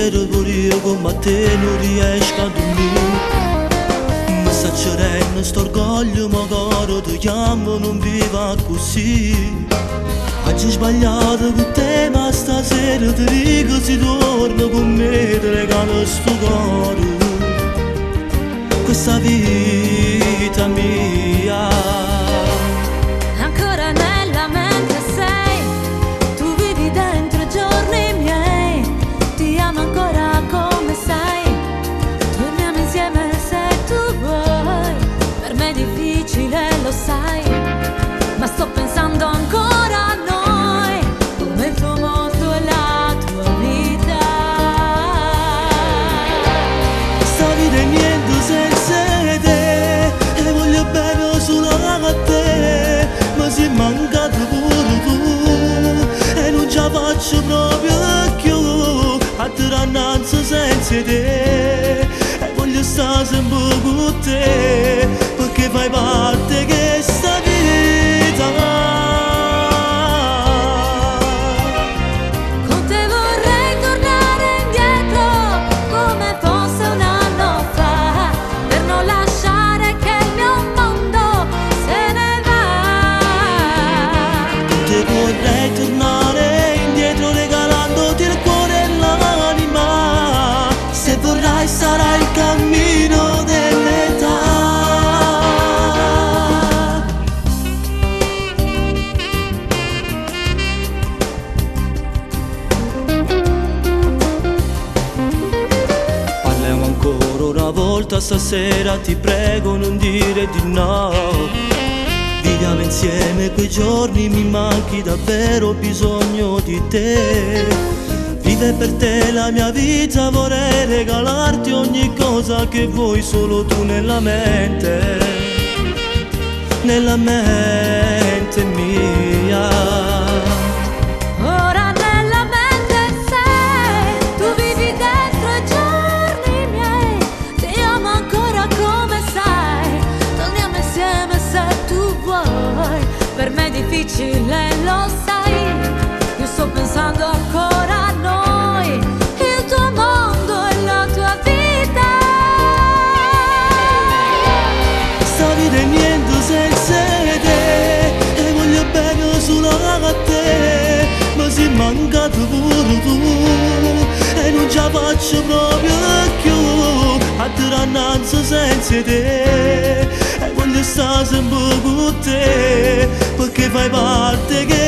pensiero pure io come a te non riesco a dormire. Mi sta cerendo sto orgoglio, ma caro ti chiamo, non viva così. Oggi ho sbagliato con te, ma stasera ti dico se torno con me, ti regalo sto cuore. Questa vita mia. Ancora nella mente sei, tu vivi dentro i giorni miei, ti amo ancora come sai, torniamo insieme se tu vuoi, per me è difficile lo sai, ma sto pensando ancora a noi, come il tuo mondo e la tua vita. Sta vita è niente senza te, e voglio bene solo a te, ma sei mancato pure tu, e non ce la faccio proprio più, a tirannanzi senza te, e voglio stare sempre con te, perché fai parte di questa vita. Con te vorrei tornare indietro come fosse un anno fa, per non lasciare che il mio mondo se ne va. Con te vorrei tornare indietro regalandoti il cuore e l'anima, se vorrai sarà il cammino dell'età. Parliamo ancora una volta stasera, ti prego non dire di no. Viviamo insieme quei giorni, mi manchi davvero, ho bisogno di te. Vive per te la mia vita, vorrei regalarti ogni cosa che vuoi solo tu nella mente, nella mente mia. Ora nella mente sei, tu vivi dentro i giorni miei, ti amo ancora come sai, torniamo insieme se tu vuoi, per me è difficile lo sai, io sto pensando ancora a noi, il tuo mondo e la tua vita. Sta vita è niente senza te, e voglio bene solo a te, ma sei mancato pure tu, e non ce la faccio proprio più, a tirannanzi senza te, e voglio stare sempre con te, perché fai parte di